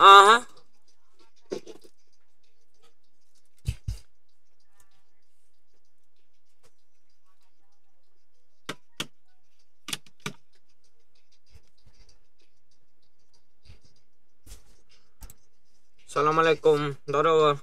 Ааһа. Салам алейкум, здорово.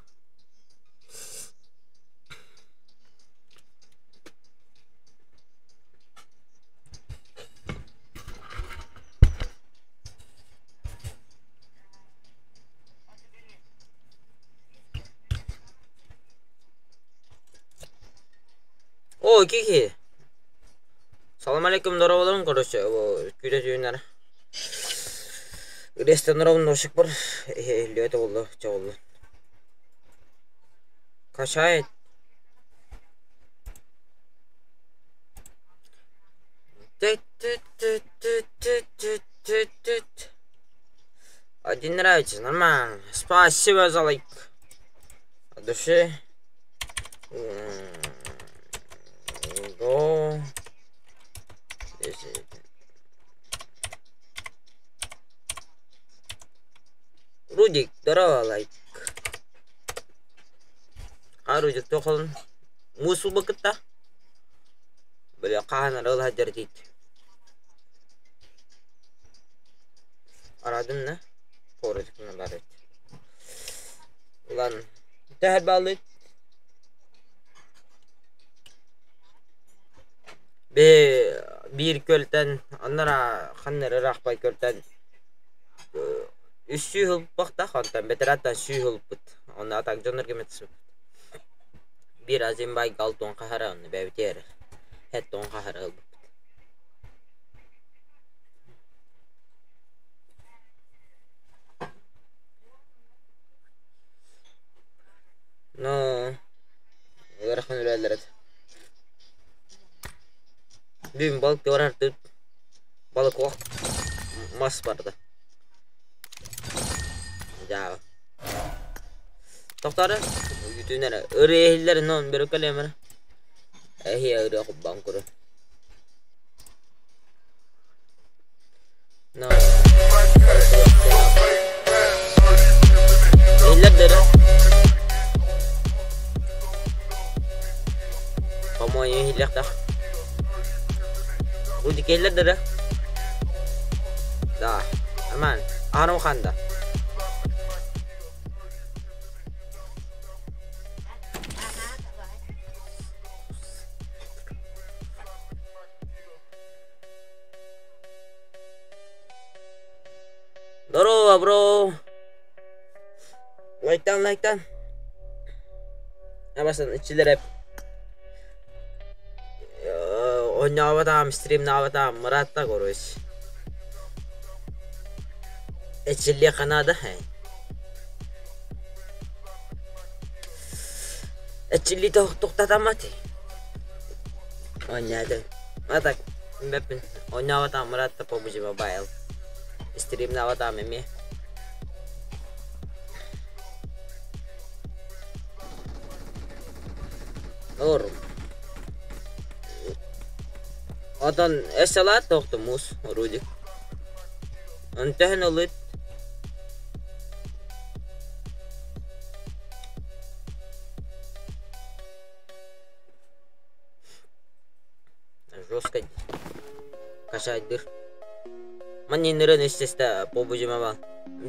О, Кики. Салам алейкум, здороволорун, короче, күүтэ түүннэр. Ырыастан ровно бар, это болду, чоголду. Качает. Один нравится, нормально. Спасибо за лайк. От души. Го. Рудик, здорово, лайк. А Рудик тохолун. Мусу бакытта. Бля, хаһан арыл хадьар диит. Арадым на. Порочкuna бар Ulan төһөр балыт. Бе биир көлтөн аннара ханнары рахпай көлтөн үс сүүс ылбахтах онтон бэтэрээтэн сүүс ылбыт. Онно атак дьоннорго метсибит. Биир азимбай галтон хахара онно бэбитиэр. Хеттон хахара ылбыт. Но ыарахан үлэлэр этэ. Бүгүн балык барар балык ох мас барда. Дьаабы. Тохторо бүтүннэрэ ырыа иһиллэр нон бөрөкөлөмөр. Эһиэ ырыа хуббан куру. Но иһиллэр дөрө. По-моему, иһиллэхтэх. Бу дикейлер дөрө. Да, нормально. Аһарым ханда. Здорово, бро. Лайктан, лайктан. Абасан иччилер эп. Ойнаабатаам, стримнаабатаам, Маратта короче. Эчиллиэ ханаада Эчилли тохтатаммат. Ойнаады. А так, бэппин. Ойнаабатаам Маратта PUBG Mobile. Стримнаабатаам эмиэ. Норм. Отон эсэлаат тохту муус Рудик. Онтөһөн ылыт жестко качайдыр. Маннинырын естественно PUBG Mobile.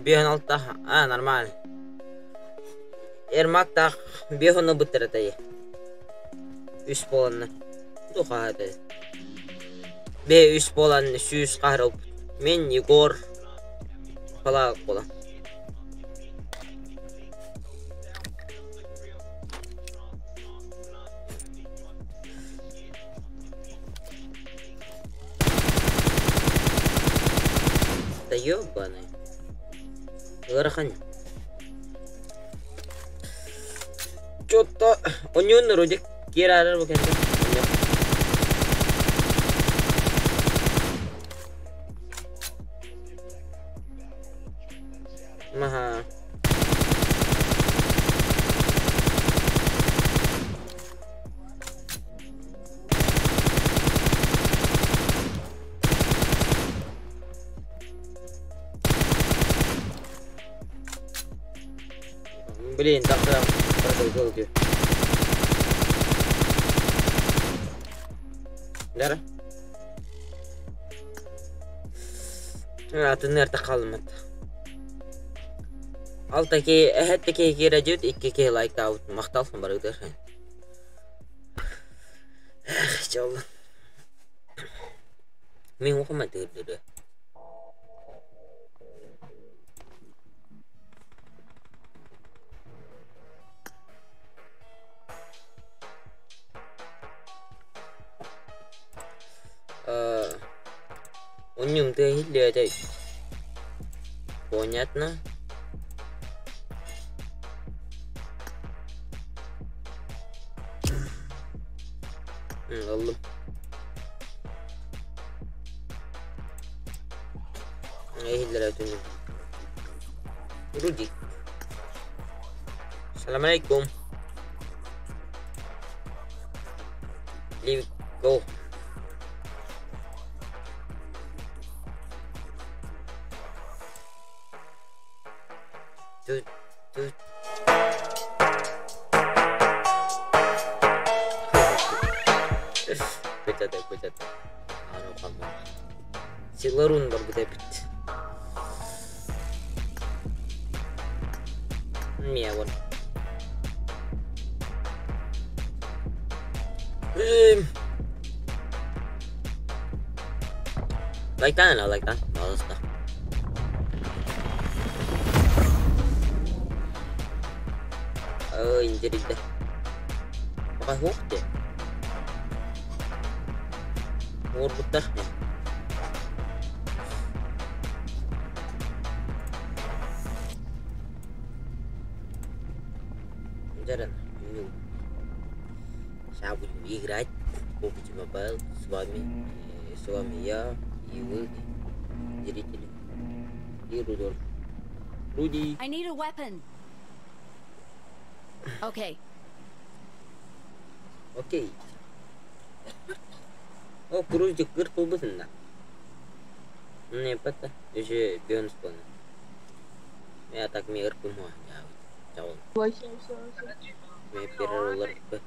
Биһэн алта а нормально. Ермак тах биһону быттыратайы. Үс боланна. Тухааты. Бе үс болан сүүс кахарыл. Мен Егор Палак бола. Да ёбаный. Ыарахан. Чё-то оньон вроде кирарар бу кэннэ. Маха. Блин, так продолжил. Дара. Атын хаалымат. Алта киһи, эһэтте киһи киирэ икки киһи лайктаабыт. Махтал барыгытыгар. Эх, дьоллон. Мин ухума тыырдыры. Унньум тыа иһиллиэтэй. Понятно. Ыллым. Иһиллэрэ түнү. Рудик. Салам алейкум. Leave go. Тут, тут. Көтөтө, көтөтө. Аны қалма. Силарун бар бит бит. Мия вот. Лайктан ала, лайктан. Пожалуйста. Ой, интересно. Пока хух ты. Уорбуттар. Дарен, ну, сейчас будем играть в PUBG Mobile с вами. С вами я и вы, зрители. И Рудольф. Руди. I need a weapon. Okay. Окей. О, Крузик кыр да. Не, пата. Уже бион спона. Я так ми ыркым я. Ми перероллар б.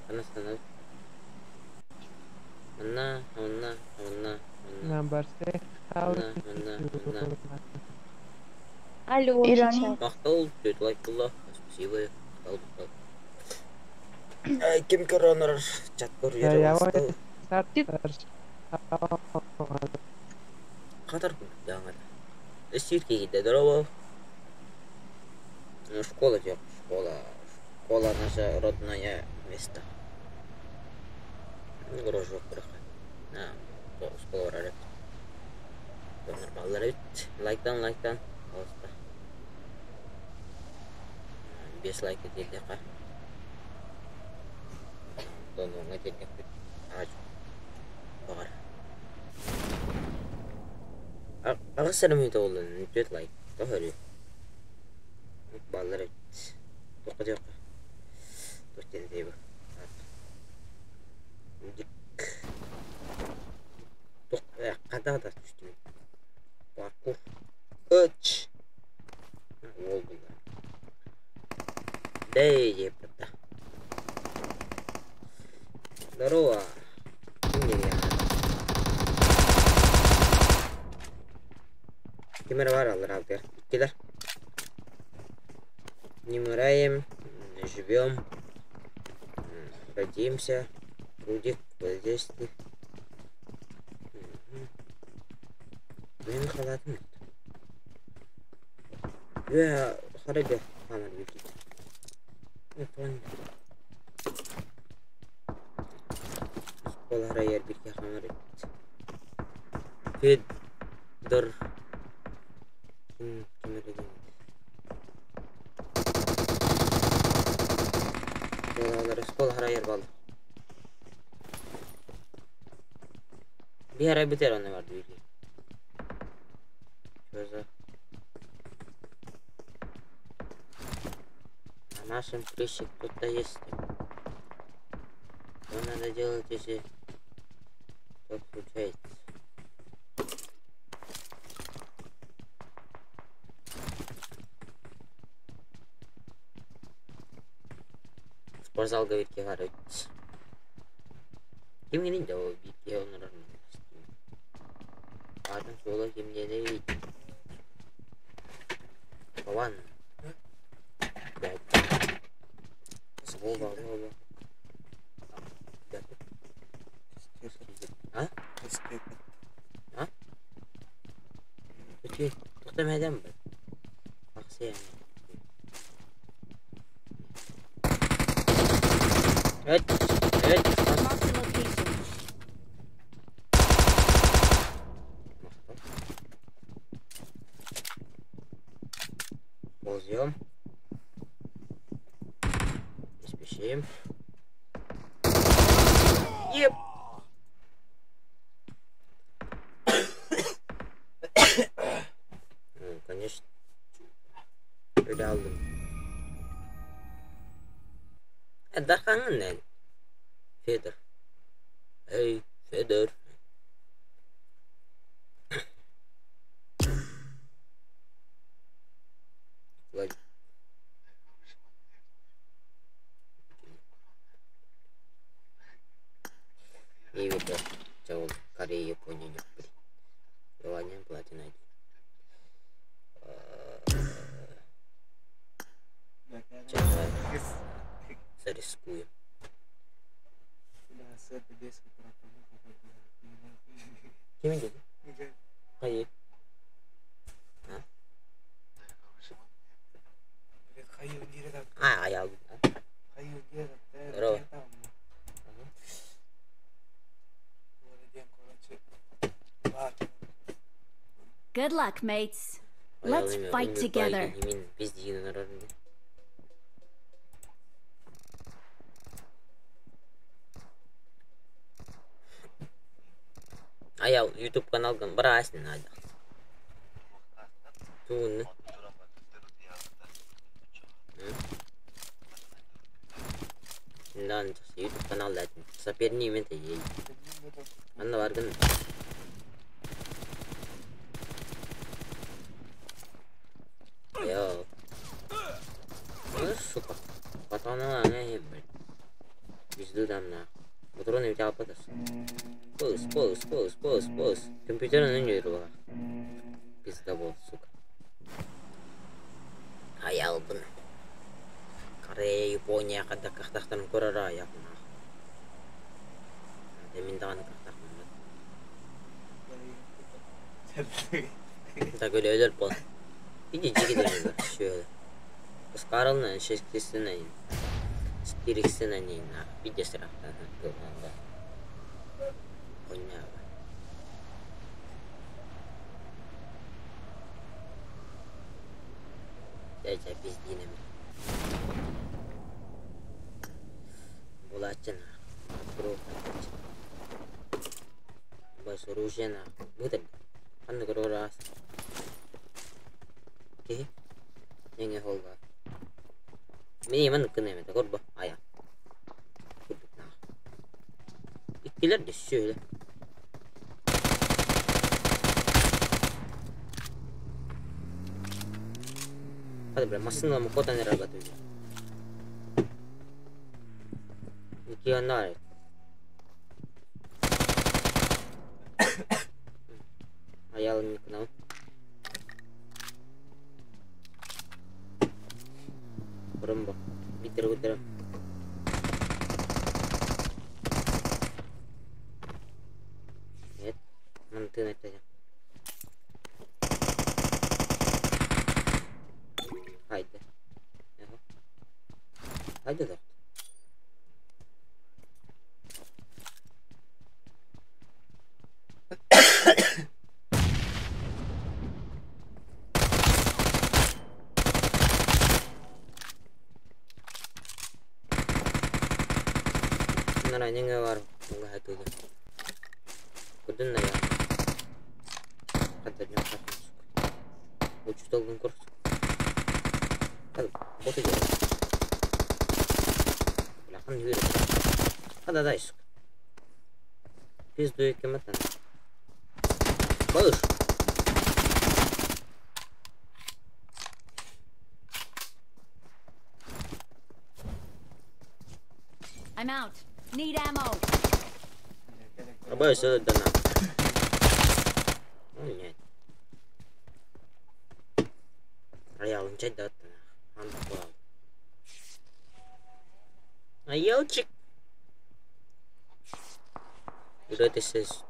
Она Она, она, она, она. Number six. Она, она, она. Алло, Ирани. Махтал, тетя лайк была. Спасибо. Махтал, махтал. Ай, ким коронер чат Я көр Катар жаңа. Эсир кийде здорово. Ну, школа жоқ, школа. Школа наша родное место. Грожок бірақ. На, школа бар Нормалдар бит. Лайктан, лайктан. Пожалуйста. 5 лайк етелді қа. Донуңа телдек бит. Аж. Бағар. Ағыс сәрім үйді олын. 4 лайк. Тохөрү. Баллар бит. Тоқы жоқ. Тоқтен дейбі. Дик. Тоқ, қада да түстім. Паркур. Үч. Ол бұлар. Дей деп да. Здорово. Кемер бар алыр алды. Иккилер. Не умираем, живем, родимся. Рудик, вот здесь ты. Benim халатым yok. Ve خرج عمل بيجي. Школа райер бирге хамар Федор ким кимер Школа райер бал. Bir ara biter onu vardı bilgi. Что за? На нашем крыше кто-то есть. Что надо делать, если так случается? Спортзалга биир киһи баар эбит. Кимҥиний да ол биир киһи онорор Аатын суола ким диэний? Вован. Вова, Вова. А? А? Үтүө, туохта мэдэм бу? Ахсыа. Evet, evet. Marked a location. Ползем. Не спешим. Еп. Ну, конечно. Öyle aldım. Дархаҥҥын эн? Федор. Эй, Федор. Владик. Иевите, Чаул, Корея, Япония, Нюхпри. Желание платина 1. Давай зарискуем. Кимин dedi? Hayır. Ha? А, я. Здорово. Good luck, mates. Let's fight together. Biz диген арарында. Аял YouTube каналгын барасың айда. Тугунну. Нан YouTube канал датын. Соперник мен те. Анна баргын. Йо. Ну, сука. Патронала не блин. Пизду дам на. Патроны у тебя подас. Пус, пус, пус, пус, пус. Компьютер на не рука. Пиздобол, сука. Аялбын. Корея, Япония, қада қақтақтарын көрір аяғын. Мен дағаны қақтақмын. Так öyle ölür bu. Bir de жигиден şöyle. Скарылны шестисінен четырехсінен виде сырақтан кылганда. Ойнава. Дәжә пиздинем. Булачына. Бас оружие Бутер. Ханны көрөрас. Ки? Неңе холга. Мени ман кынеме көрбө ая. Иккилер де şöyle. Hadi бля, машина му кота не работает. Региональ. Аял не канал. Рымбо. Битер битер. Нет, мантын опять. Haydi. Haydi da. Нара var hatуга. Кудун на я. Хатта жан сука. Учтолгун курс. Hadi боты делай. Бля, хан yürü. Hadi дай, сука. Пизду екемeten. Bağır. I'm out. Need ammo. Абай сылдана. Нет. Аялын чайдаттана. Анда кулал. Аялчик. Үрэтесез.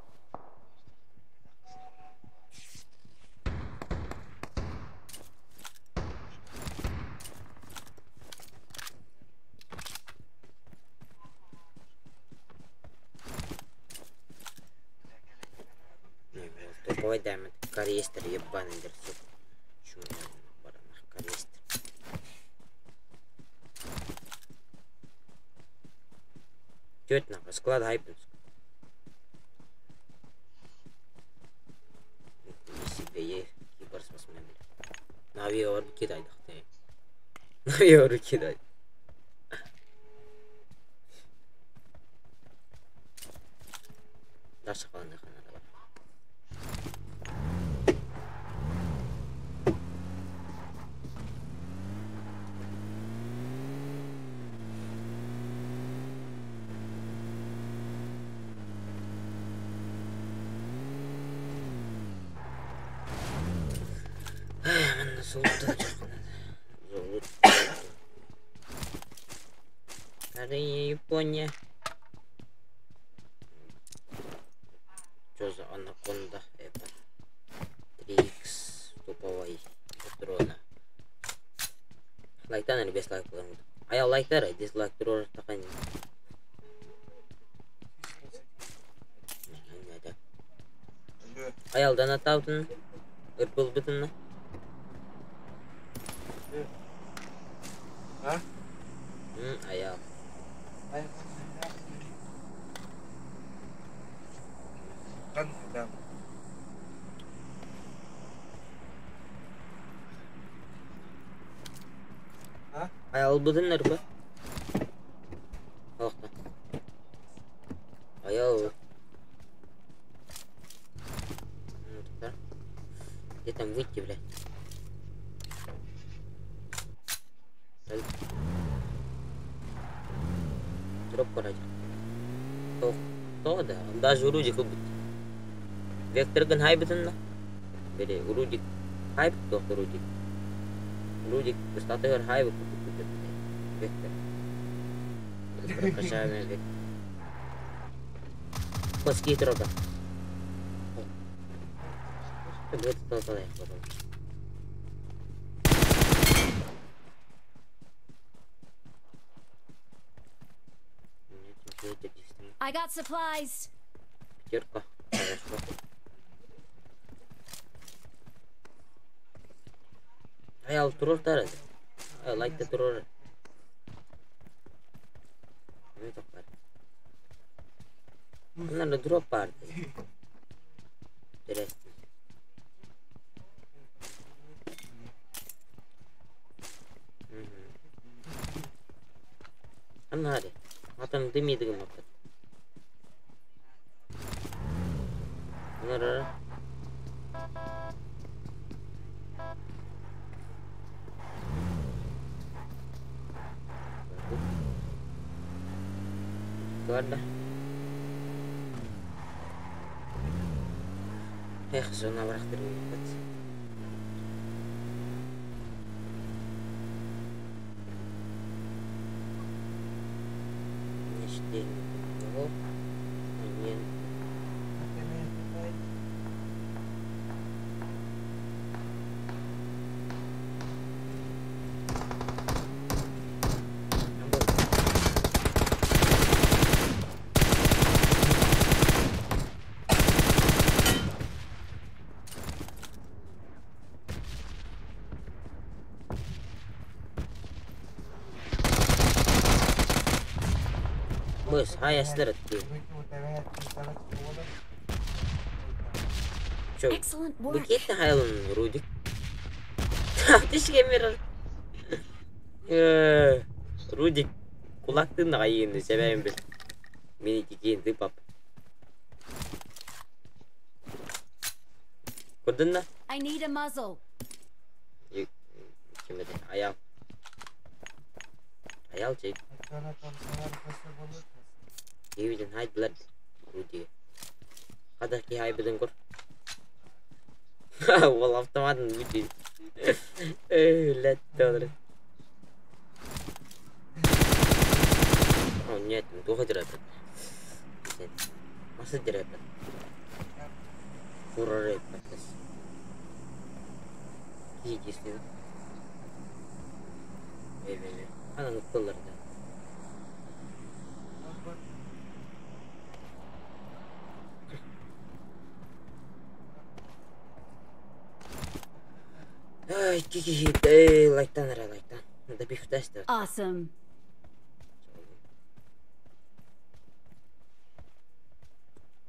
Туповой даймет. Карьестер ебаный дерсу. Чумон баранах карьестер. Теть нахуй, склад хайпинск. Нихуя себе, я киберспортсмен, бля. Нави кидай, дохты. Нави кидай. Даша қаланы қанада бар. Ай, золото Золото. Корея, Япония. Что за анаконда? Это 3х туповой патрона. Лайктан или без лайка? А я лайктар, дизлайк турор такай. Аялдан атаутын, ырпыл бытын. А? Аял. Аял бытын ырпы. Алақта. Аял. Где там выйти, блядь? Дроп ради. То, да, даже Рудик убит. Вектор гын хайбытын Бери, Рудик хайб, то Рудик. Рудик, кстати, хайб Вектор. Прокачаем вектор. Коски трога. Это то, потом. I got supplies. Пятерка. Хорошо. Аял турор тарады. I like the турор. Не топар. Надо дроп парды. Интересно. Анари. Атам дымидыгым апат. Нара. Ладно. Эх, зона врахтырмын. Быс, хай астырытты. Чё, Excellent work. букет хайлын Рудик. Тишке мир. Рудик, кулактын айын себебин бил. Мени тикейин ты пап. Көрдүн да? I need a muzzle. Ким эди? Аял. Аял чей. Киһибитин хаайдылар дии. Хата киһи хаайбытын көр. Уол автоматын бүтүн. Өлөттө. О, нет, туох дыраппыт. Масы дыраппыт. Курар эппэт. Киһи дьиэсин. Анан ыттыллар да. Ай, икки киһи эй, лайтан эрэ лайтан. Добивтась да. Awesome.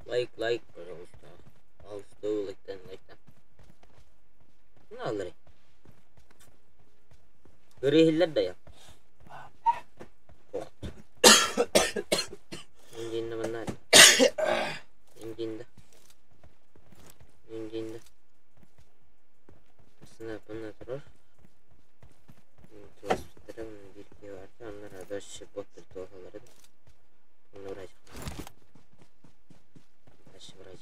Лайк, лайк, пожалуйста. Пожалуйста, лайктан, лайктан. Ну, аллары. Көрүһүллэр да я. Индинна манна. Индинда. Индинда. Астына панна турар. Туоспуттара биир киһи барда. Оннор дальше боттар туохаларын. Онно врач. Дальше врач.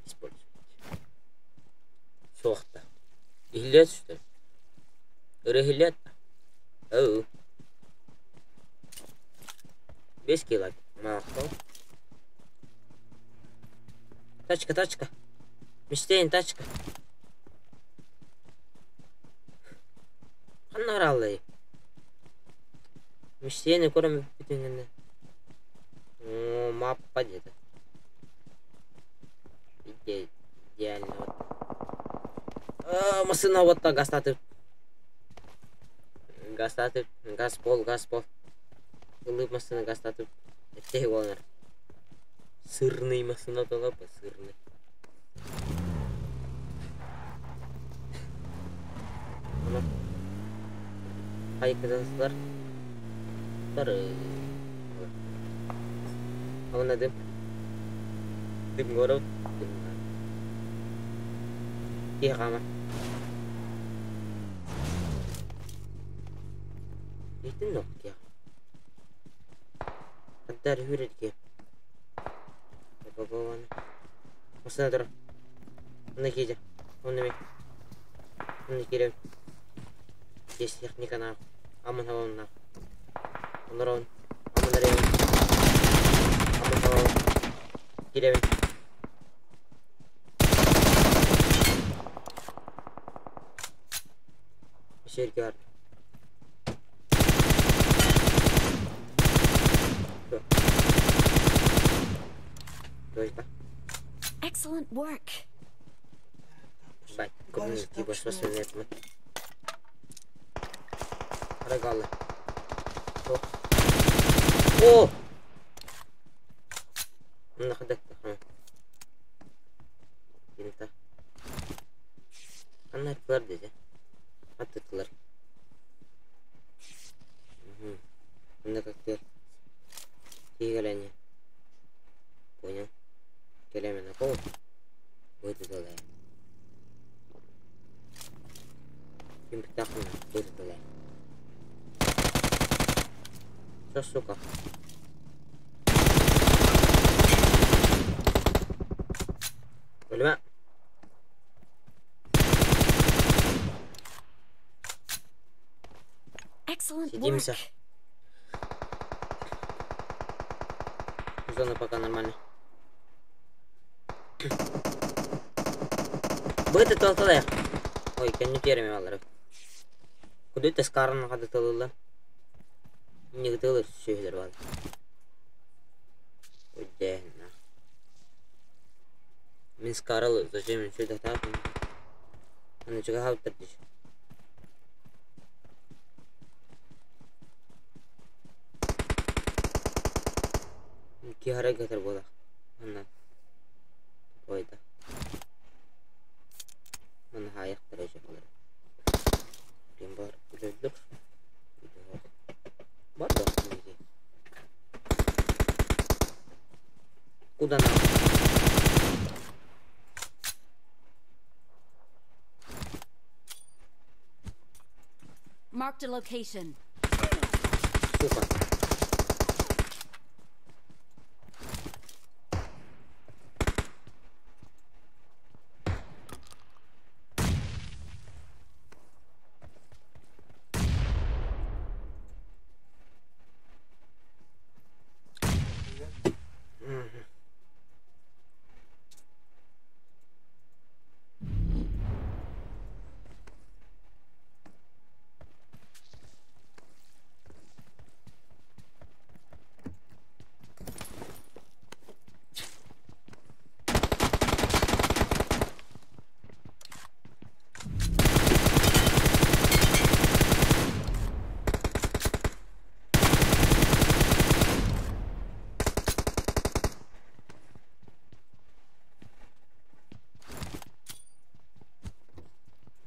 Использовать. Суохта. Иһиллиэт что ли? Ырыһиллиэт. Оу. Бес кило. Махал. Тачка, тачка. Мечтейн, тачка. Ханна араллай. Мечтейни көрөм бүтүнгенде. О, маппа где-то. Идеально. А, машина вот так гастаты. Гастаты. Газ пол, газ пол. Ылып машина гастаты. Эттеги болар. Сырный машина толопа, сырный. Ана. Хай кызасылар. Тары. Амана дым. Дым город. Дым. Кие хама. Итин нок кие. Хаддар хүрер кие. Бабабан. Машина тур. Онна киде. Онна ми. Онна кирем. Есть техника на. Аман хавам на. Онорон. Аман арем. Аман хавам. Кирем. Шергар. Только. Excellent work. Бать, коммуники баш басып Арагалы. О. О! Мына хадакта. Инта. Анна аттылар деди. Аттылар. Мында как-то тигалане. Понял. Келемен акол. Выдадалай. Ким птахна выдадалай. Что, сука? Өлүмэ. Excellent Сидимся. work. Зона пока нормально. Быты толталай. Ой, кенни терми алар. Куда ты скарн хады тылылар? Не тылыр сөйлер бар. Уйде, на. Мин скарал, зачем мен сюда так? Аны чыга хаптыр диш. Кихара гатар бола. Ана. Ойда. Мана хаяктар эже болар. Ким бар? Үлөлдөр. Бар да. Куда нам? Marked a location. Сука. Мгм.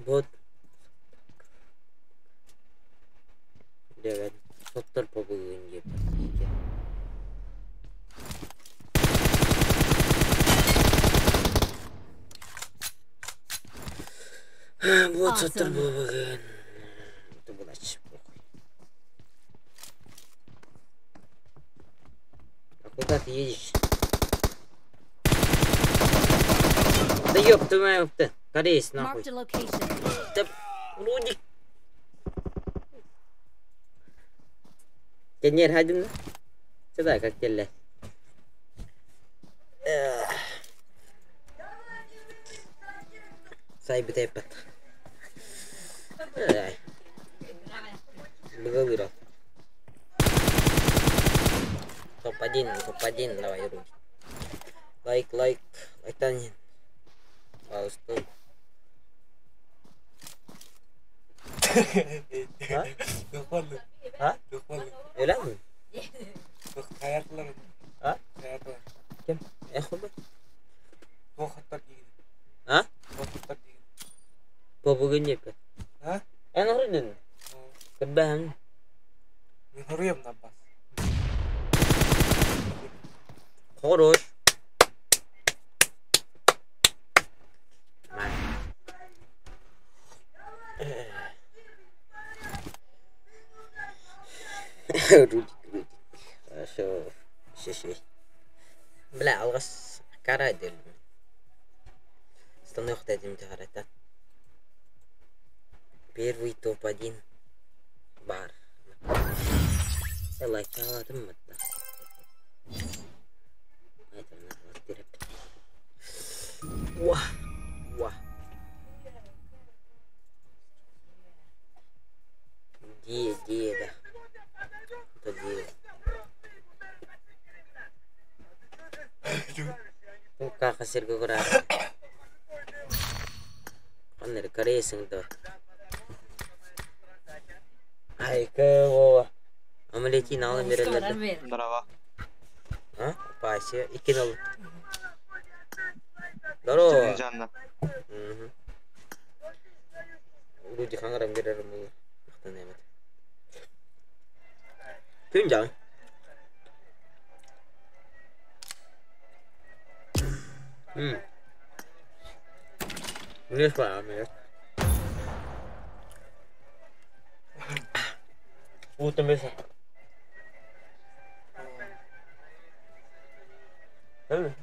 Вот. Девять. Соттор побылын деп. Вот соттор Awesome. побылын. Это было похуй. А куда ты едешь? Да ёб ты мою ты. Кореец нахуй. Marked a location. Да, Рудик. Кенер хайдын. Сюда как теле. Сай бит. Быгылыра. Топ-1, топ-1, давай, Рудик. Лайк, лайк, лайктан. Пожалуйста. А? А? Öyle mi? А? Ким? Эхо бы? А? Бобугун епе. Эн horudun. Кырбаһын. Хорош. Рудик, Рудик. Хорошо. Шешей. Бля, алғас кара дел. Станок дедим тағарата. Первый топ-1 бар. Лайк аладым мытта. Это Уа! Уа! Де, де, да. Это де. Тука хасирга кура. Каннер каресиң да. Айка вова. Омлетин алын берелерди. Здорово. А? Паси, икки нол. Здорово. Жанна. Мгм. Люди хаңарам берер бул. Мактан эмет. Күн жан. Не знаю, Уутан беса. Öyle.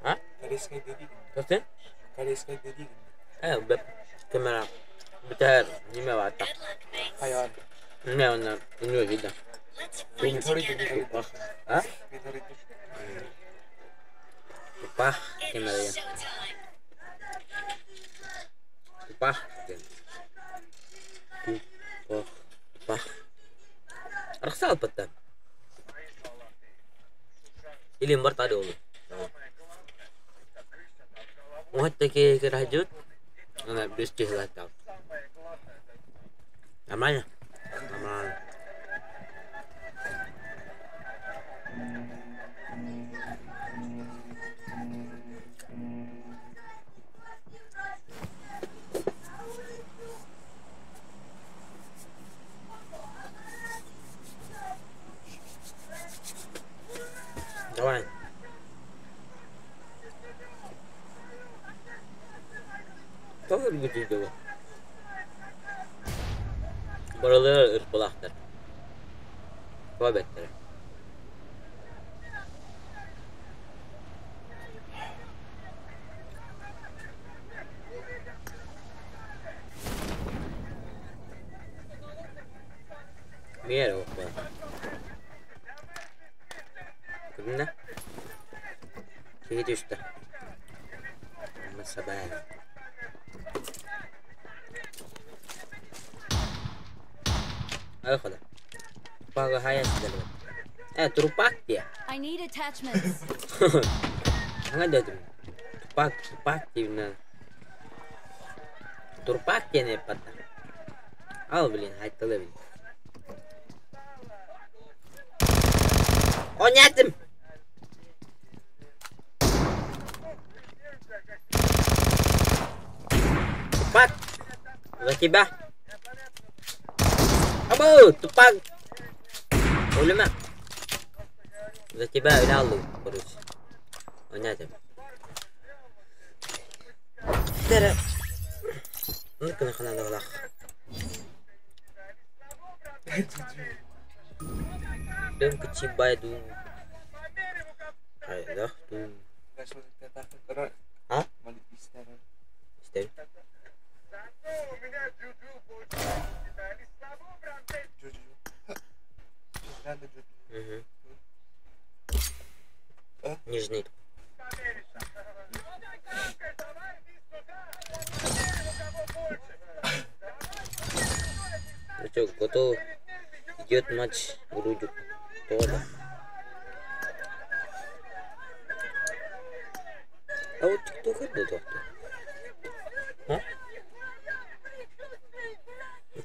А? Тосын? Беп. Камера. Битер, неме вата. Не, она не видно. А? Тупах, камера. Тупах. Тупах. Тупах. Архсал патта. Или мартады олу. Вот такие крадут. Она без кислота. Нормально? Нормально. Тоҕо өлбүтүй дуу? Барылара ырпылаахтар. Туох эбэттэрэ? Миэрэ оххо. Күннэ киһи түстэ. Сабаан. Айхала. Пага хая сидэлэ. Трупак диэ. I need attachments. Хаҥа дедим. Тупак, тупак диибинэн. Турпак диэн эппаттар. Ал блин, айттылы блин. Онятым! Тупак! За тебя! Абу! Тупак! Өлүмэ! За тебя өлө алдым, короче. Онятым. Тере. Ныкына ханадалах. Дем кычибай ду. Хайдах ду. А? Истэбин. Угу. Нижний. Ну что, готов? Идет матч грудью. Тода. А вот тиктокер да тохто. А?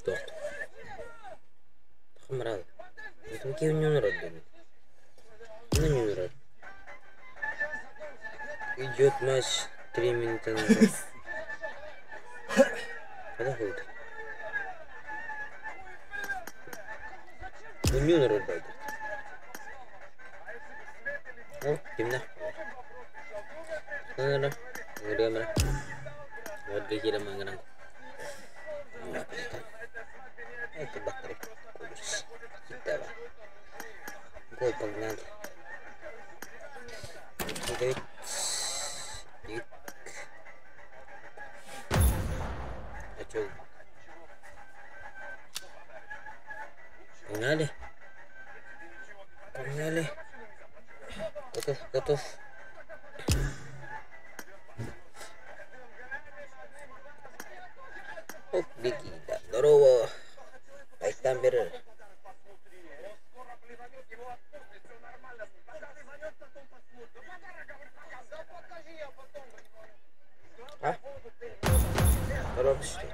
Тохто. Хамрал. Это кем не народ Ну не народ. Идет матч 3 минуты назад. Когда будет? Ну не народ будет. О, темно. Nara, ngari mara. Это бакри. Китава. Гол погнали. 9. А чё? Погнали. Погнали. Готов, готов. Оп, беги, да. Здорово. Айтан бери. А? Здорово, что ли?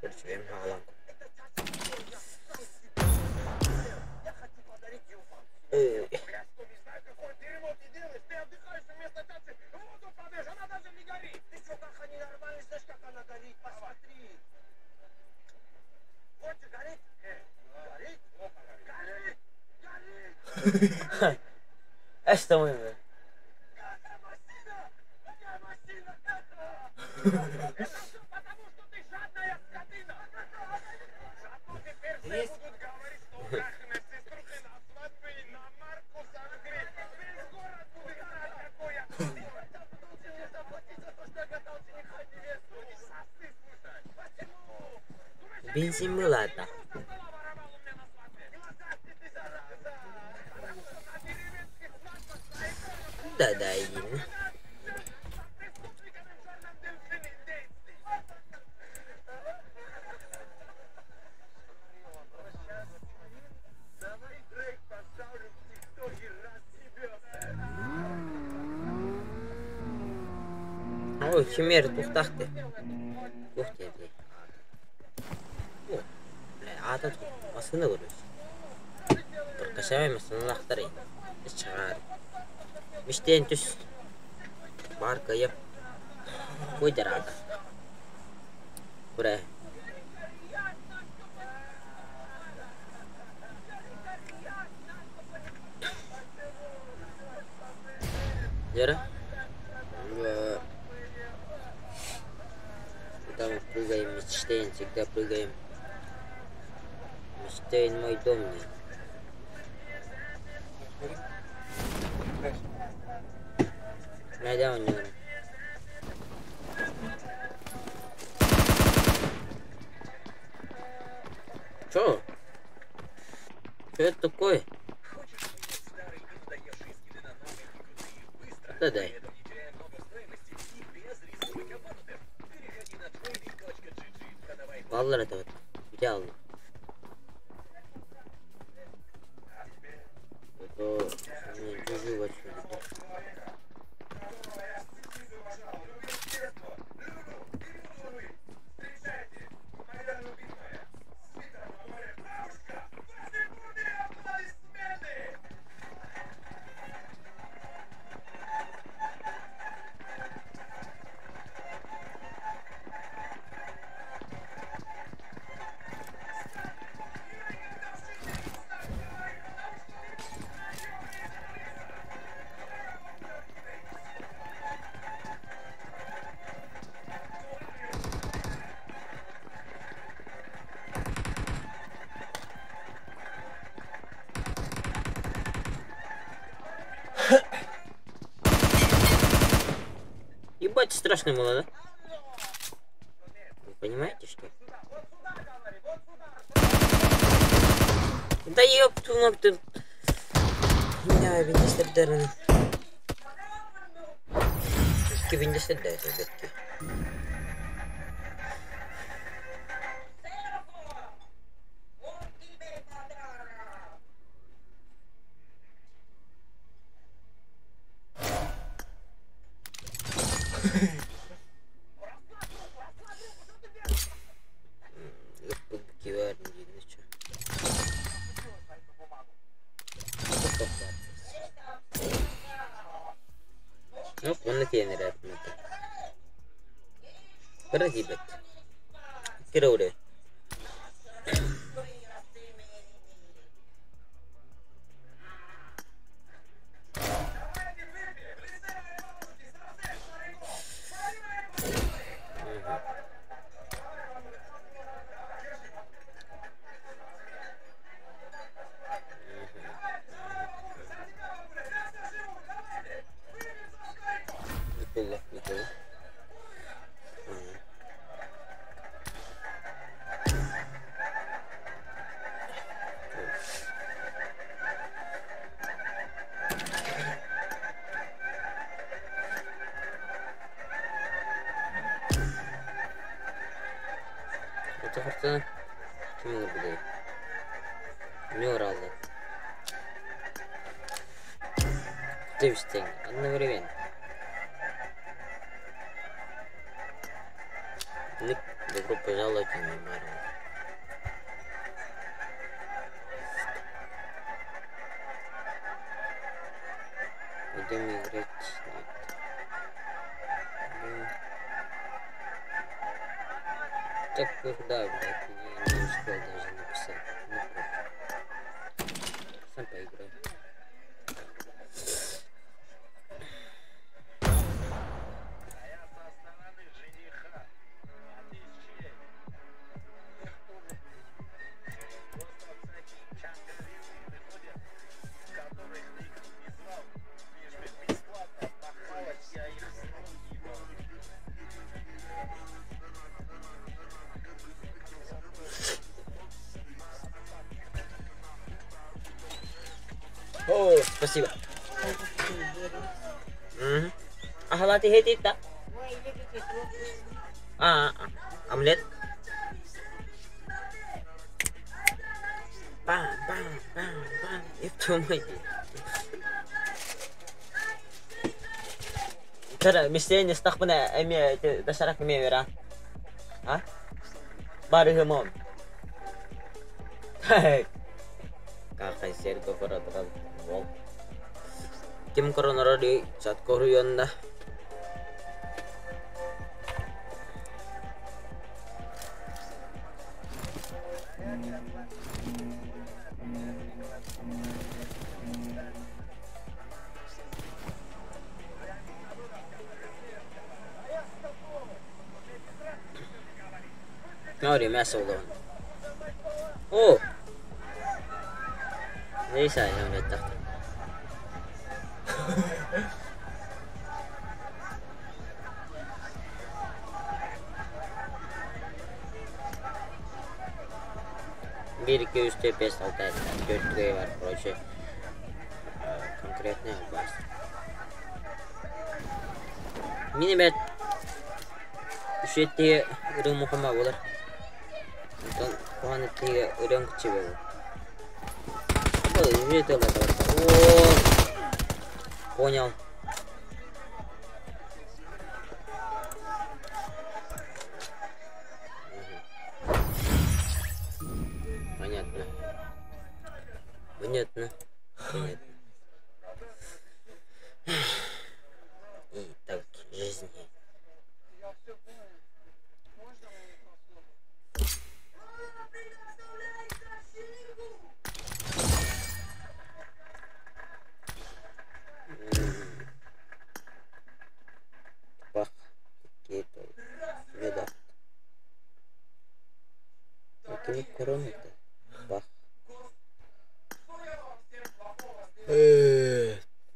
Короче, я хаалан. Что мы? Есть? Бензин было это. Да-да, иди. Ой, химер тухтахты. Тух диэти. О, бля, аата масына көрөс. Баркашабай масыналаахтар чагаар. Миштен түс. Бар кыйып. Кой дараата. Куре. Жара. Когда мы прыгаем, мечтаем, всегда прыгаем. Мечтаем мой дом. Найдем у него. Чё? Что это такое? Да дай. Баллар это вот. Идеально. Это не отсюда. Ебать, страшно было, да? Вы понимаете, что? Да ёб твою мать, ты... Меня виндестердерны. Виндестердер, ребятки. Одновременно. Ник, добро пожаловать на Марвел. Пойдем играть. Нет. Так, да, блядь, я не успел даже написать. Ну, сам поиграю. О, спасибо. Угу. А халаты хетит, да? Омлет. Бам, бам, бам, бам. Ёб твою мать. Тара, мистен استخبنا امي بشرك ميرا. ها؟ بارهمون. Kakak ko Kim koronoro di saat koruyon dah. Смотри, мясо уловно. О! Neyse yani taktım. Bir, iki, üç, dört, beş, altı, yedi, dört tügeyi var, короче. Конкретный бас. Минимет. Үшетте үрің мұқыма болар. Онтон кухан эттиге үрің күчі болар. О, понял. Понятно. Понятно. Понятно. И так жизни. Бах, какие-то беда. Это не корона это. Бах.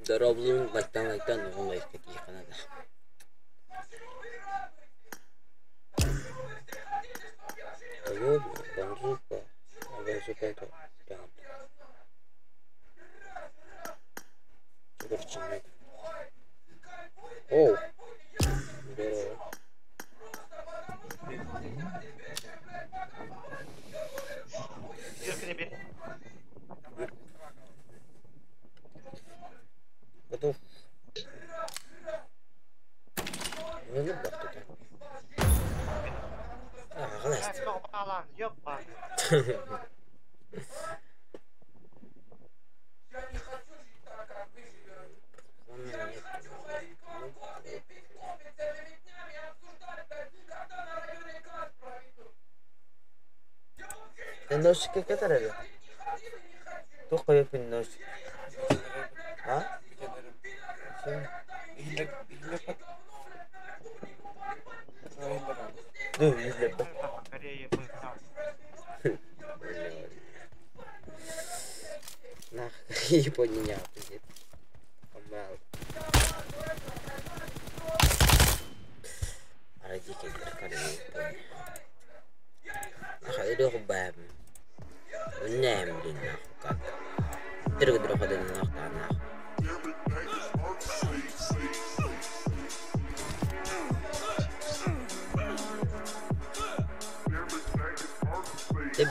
Дороблун лайктан лайктан оңай какие канада. Ayo, бонзука. Бонзука это прям. Короче, Оу. Здорово. Готов. Не ну бах тут. А, глазь. النوشك كتر توقع في النوشك. ها؟ Нахуй понял.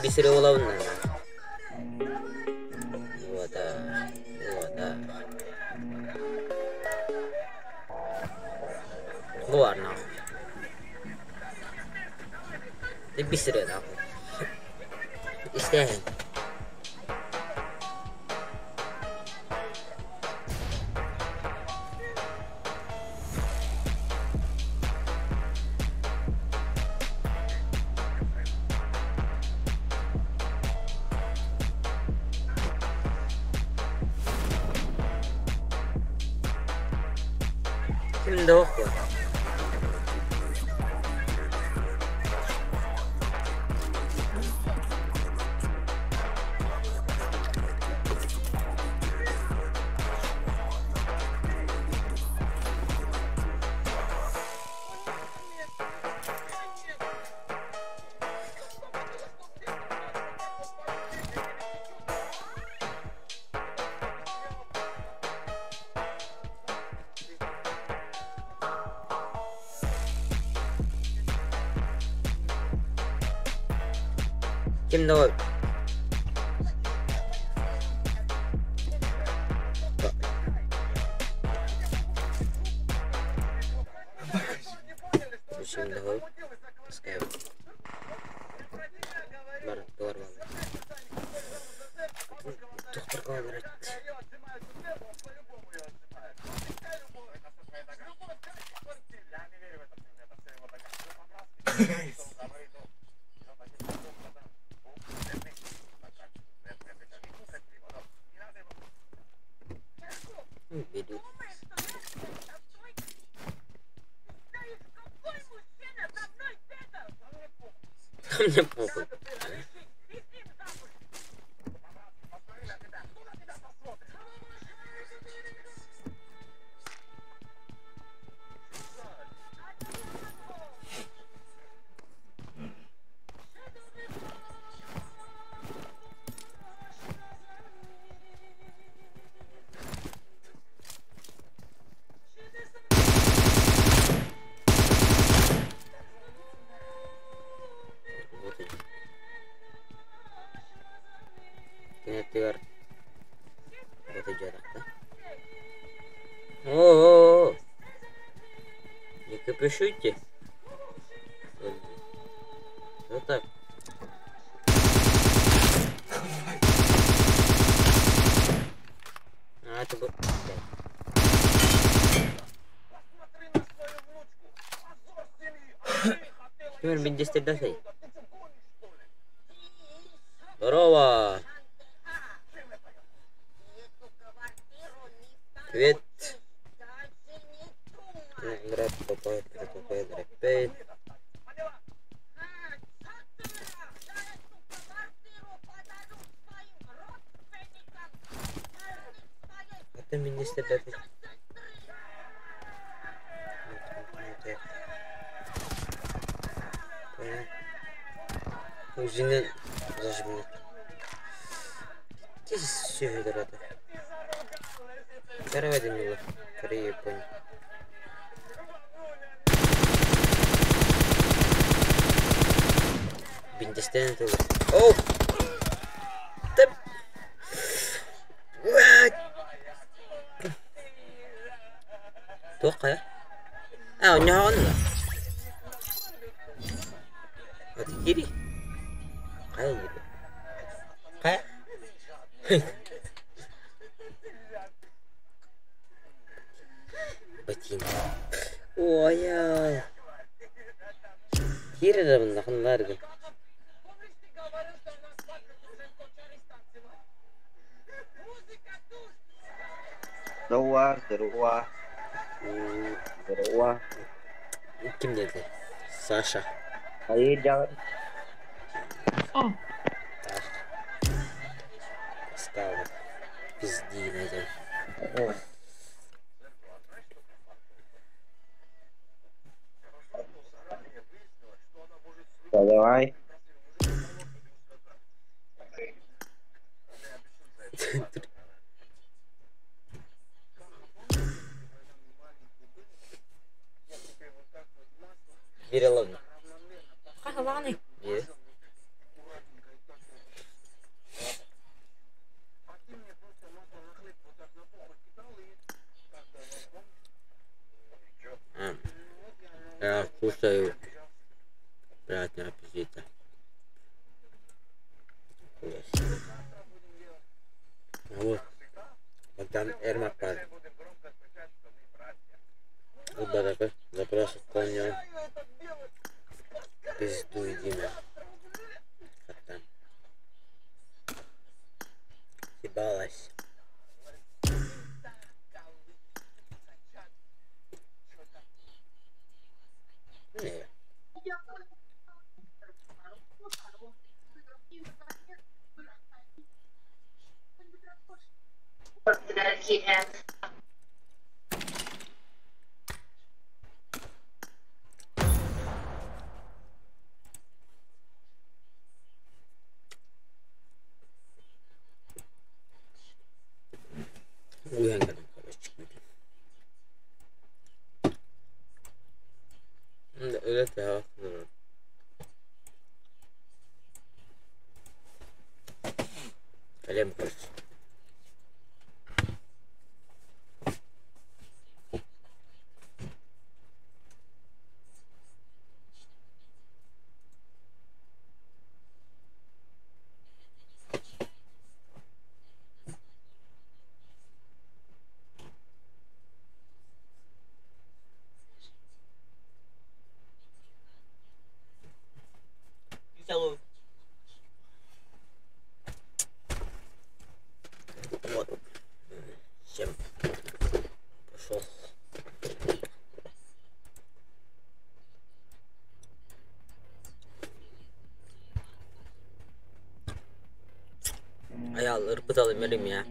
Бисере олабын. Вот, вот. Бар нахуй. Ты бисере нахуй. Истәһен. Şimdi oku. Kimde o? Şimdi o. Мне похуй. Вот и. Кинетигэр вот дьарыкта. О-о-о! Не кипишуйте. Вот так. А, это был... Кимир биндестердасай. Здорово! Привет. Это министр Үзеннән зажимнет. Тиз сөйдер аты. Каравай мило. Корея, Япония. Биндестен тылы. О! Ты... Тоқая? А, у него он. Вот кири. Кая кири? Кая? Ботинки. Ой-ой. Кири да мында. Здорово, здорово. Здорово. Ким dedi? Саша. Hayır can. Стало. Пизди найдем. Да, давай. Бери ладно. Хагаланы. Бери. А, я кушаю. Приятного аппетита. Хуя себе. А вот. Богдан Эрмакар. Вот запрос отклонен. Пизду иди на. Как там? Ебалась. Не. Уйан короче. Это Калем, короче. Целую. Айаал ырбыт алымер эмиэ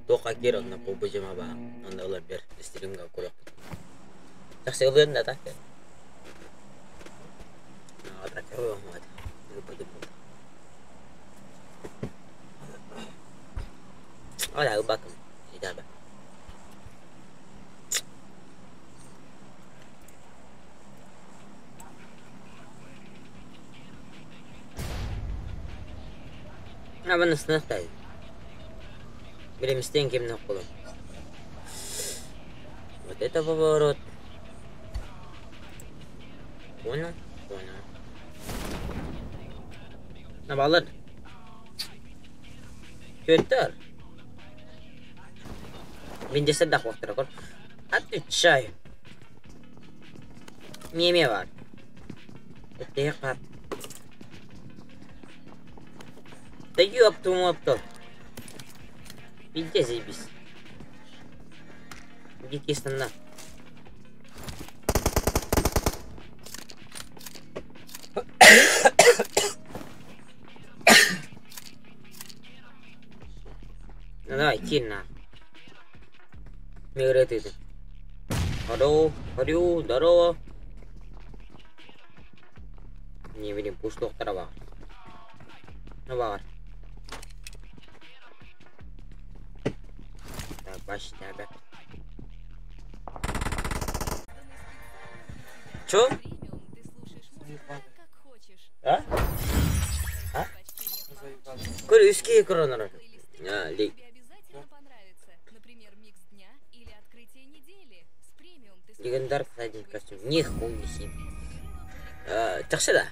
туохха киир онно пубдьыма баа онно ылар бер стримҥа көрүөхпүт. Тахса ылыан да так. Ora ылбаккын итээбэ. Абанысыныахтай. Билимистиэн кимнэх кулун. Вот это поворот. Понял? Понял. Набалар. Түөттэр. Виндесэдах уохтара Отвечаю. Миэмиэ баар. Эттээх баар. Да ёпту мопту. Везде заебись. Дикие станна. Ну давай, киир на. Мигрет Алло, алло, здорово. Не видим, пусть доктора Ну, бар. Так, баш тебя. Чё? А? А? Көр үске коронар. А, ли. Легендарный один костюм. Нихуя себе. Тахсы да?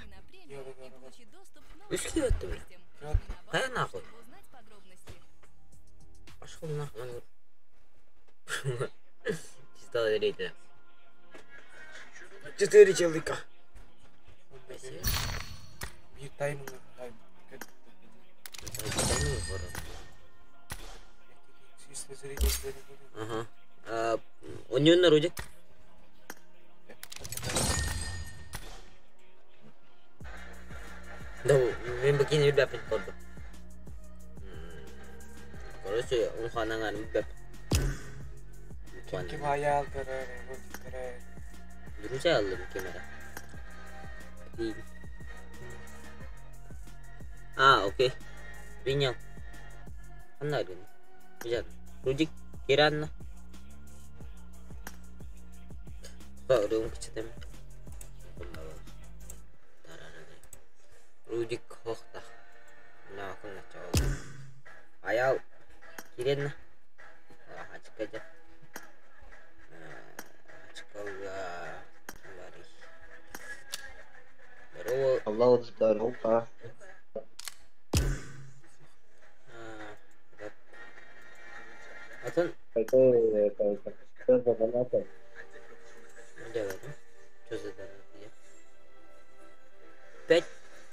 Үске өттү бля. Кая нахуй? Пошел нахуй. Чисто зрителя. Четыре человека. Спасибо. Биир тайминг Ага. У нее на Рудик. Да, мен бикини билбэппин курдук. Короче, улаханаңан билбэп. Ким айаал көрөр, көрөр. Друзья аллым камера. А, окей. Принял. Ханна Рудик. Рудик Киранна. Рудик Рудик хохта. Аял Киренна. Ачкажа. Ачкалга. Здорово. Алло, здорово. Атын Какой, что за донаты? Что за донаты? Пять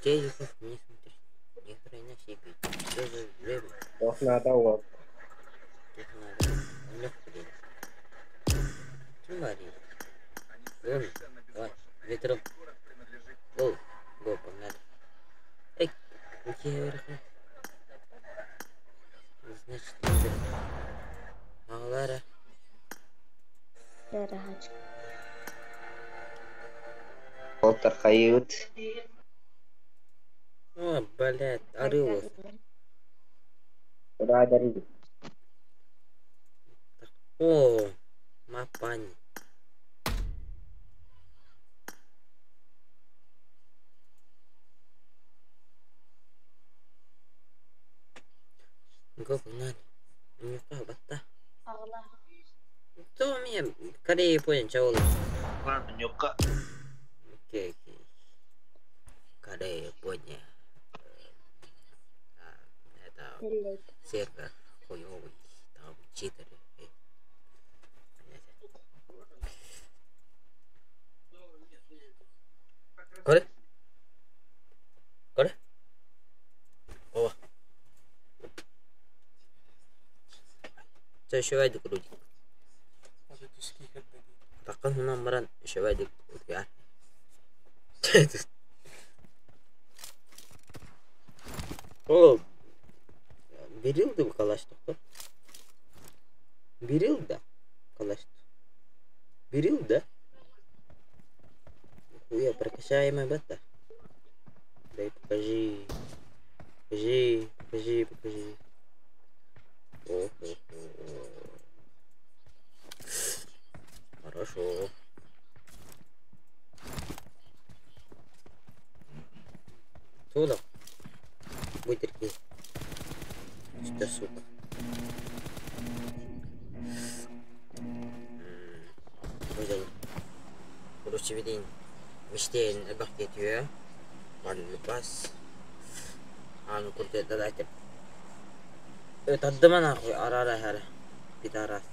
телефов не смотришь. Ни хрена себе. Что за время? Ох, надо вот. Их надо. Легко Тем более. Давай, ветром. Гол, гол, погнали. Эй, какие Значит, Ағалара. Доктор Хают. О, блядь, орылос. Радарі. О, мапани. Го, погнали. Не батта. То мне Корея Япония чаолы. Нюка. Окей, окей. Корея Япония. Это сервер хуёвый, там читеры. Коре? Коре? О. Чэ швайдик Рудик. Тақын хунан баран швайдик утуйар. О. Берил да калаш доктор. Берил да калаш. Берил да. Хуя прокачаемая бета. Дай покажи. Покажи, покажи, покажи. О-хо-хо. Хорошо. Туда. Вытерки. Что, сука. Короче, видин. Мечтен бакетюя. Бас. Аны куртета дайте. Таддыма нахуй, арара хара. Пидорас.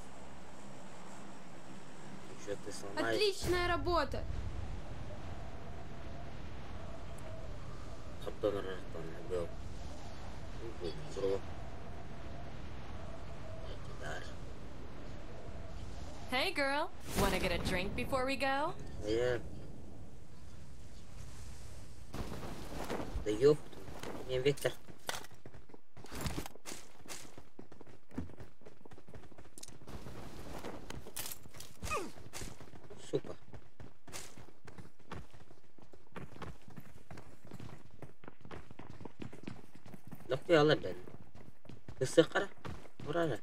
Что ты сломаешь? Отличная работа! Был. Hey girl, wanna get a drink before we go? Yeah. Да ёпту. Не, Виктор. Сука. Нахуй алар бен. Ысықара. Бурара.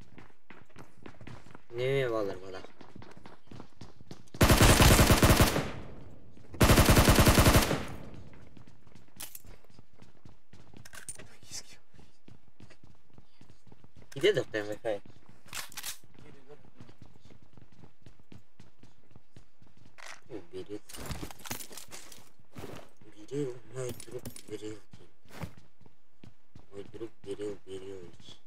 Неме балар бала. Где доктор Wi-Fi? Уберет. Берил, мой друг Берил. Мой друг Берил Берилович.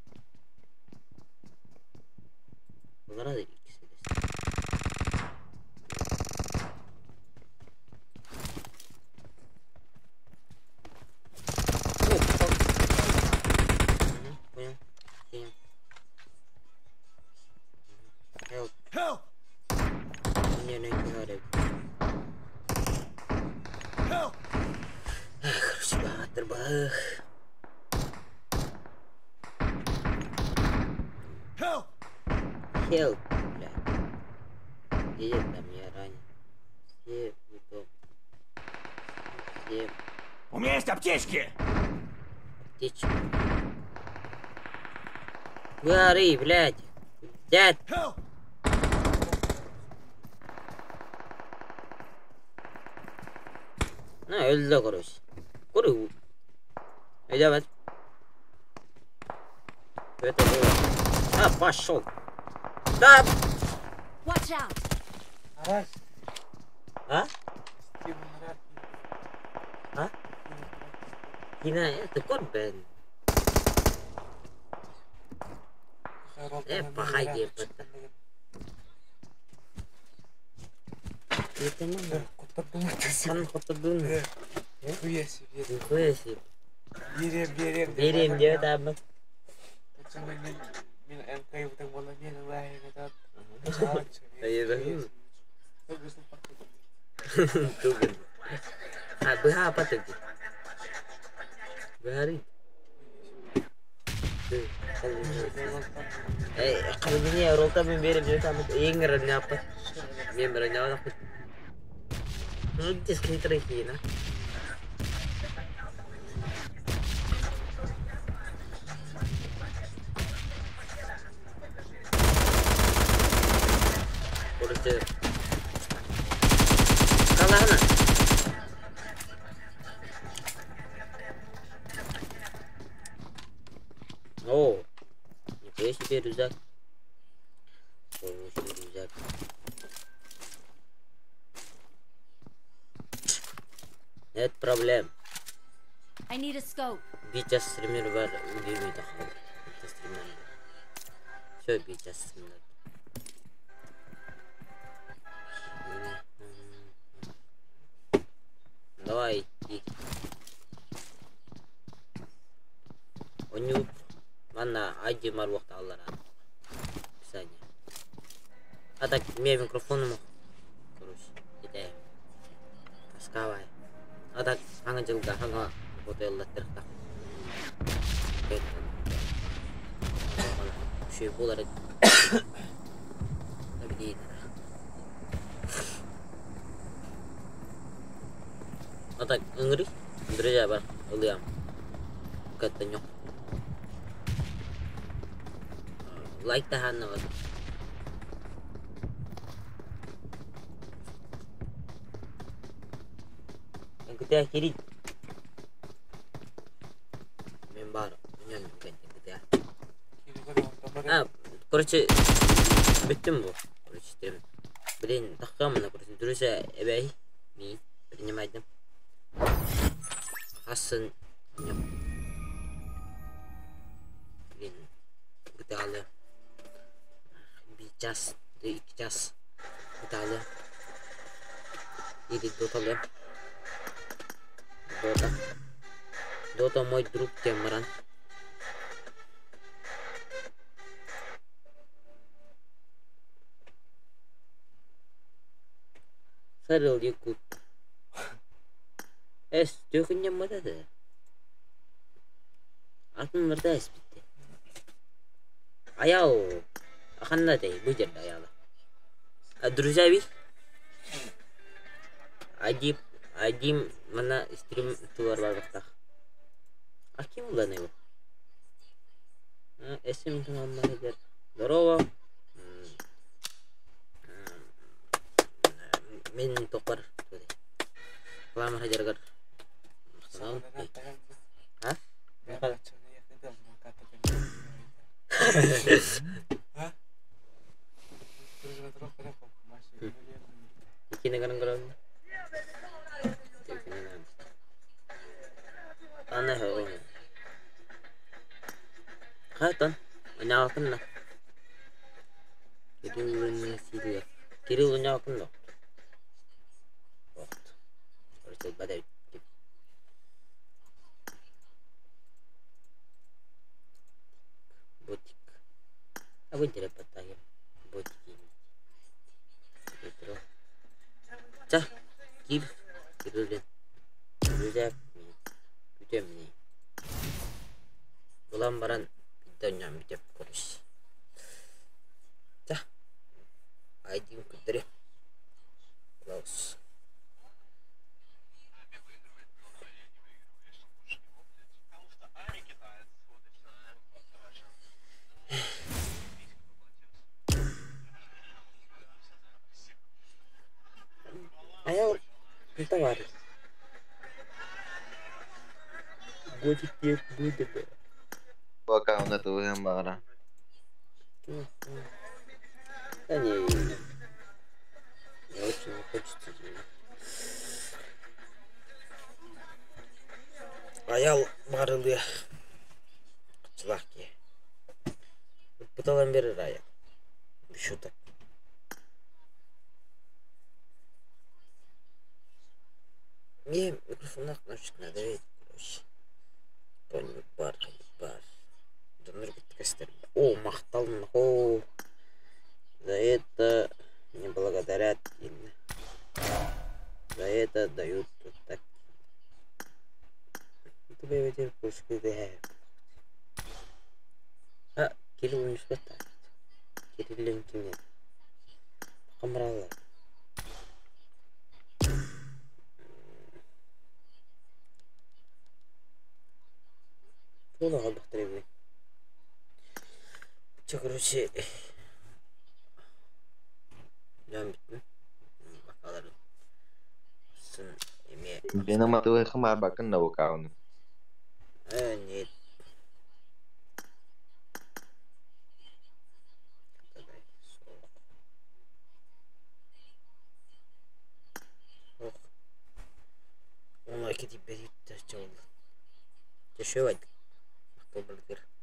Bunlara da ikisi de. О, fuck. Мгм, понял. Понял. Help. Help! Не, не говори. Help! Короче, батыр бах. Help! Help, блядь. Где там я ранен? Все в дом. Все У меня есть аптечки! аптечки. Гори, блядь. Дядь. Help! Ну, öldü короче. Куры. Давай. Это было. А, пошел. Да. Watch out! Арас. А? Стивен Рарки. А? Кина, это кот, бен. Погоди, Это не Куттардым. Хан куттардым. Нихуя себе. Нихуя себе. Берем, берем. Берем, деп табы. Мин НК бутак бола мен лай этот. Тугын. А, быха апатык. Быхары. Э, ролта мен берем деп табы. Ең не апат. Мен бір не апат. Ну, дискретер хина. Короче, Калана. О, нихуя себе рюкзак. Ой, себе рюкзак. Нет проблем. I need a scope. Бичас стример бар, үндемейді қалды. Бичас стример. Все, бичас стример. Давай, иди. Онюк. Манна айди мар вақта аллар. Описание. А так, мне микрофоном. Короче, ите. Таскавай. А так, хаңа жылда хаңа хотеллаттырықта. Үчүгэй буолара билиин. А так, ыҥырый, друзья бар, ылыам. Каттаньок. Лайк таһааннаҕыт. Кытаа кирий. Мен бар, үнэн кытаа. А, короче, бүттүм бу. Короче, блин, таххамына, короче, друзья, эбэй, ми, принимайдым. Хасын, блин, кытаалы. Bir час, 2 час кытаалы. Или доталы. Дота. Дота мой друг Темран. Сарыл якут. Эс, төхүннем мата. Атын мырда эс битти. Аял. Аханна дей, бу жерде аяла. А друзья ви? Адип, Адим мана стрим туар барбахтах. А ким улан его? Эсим тамаммар. Здорово. Мен топар. Кламар хаjargar. А? Икини гарын көрөм. Ана хоо. Хайтон. Аняалтын на. Кирилл сидия. Кирилл аняалтын да. Вот. Короче, бадай. Ботик. А вы терапатаем. Ботики. Ча. Кир. Кирилл. Друзья, бүтөм. Булан баран бидден бүтеп короче. Ча. Айдин күттери. Клаус. Аял товар. Годик будет. Пока он это выгамбара. Да не, не очень хочется. Аял барылы. Чылаки. Пыталан берер аял. Без шуток. Мне микрофон наушник надо ведь, короче. Понял, бар, бар. О, махтал, о. За это не благодарят. За это дают вот так. А, Кирилл не хватает. Кирилл нет. Камрала. Тула албахтырыбы. Че, короче, жан бүттүм. Бакаларын. Сын эме. Бена матуы хымар бакын на букауны. Э, нет. Оны кетип берип чабыл. Жашөбайт. Мактал.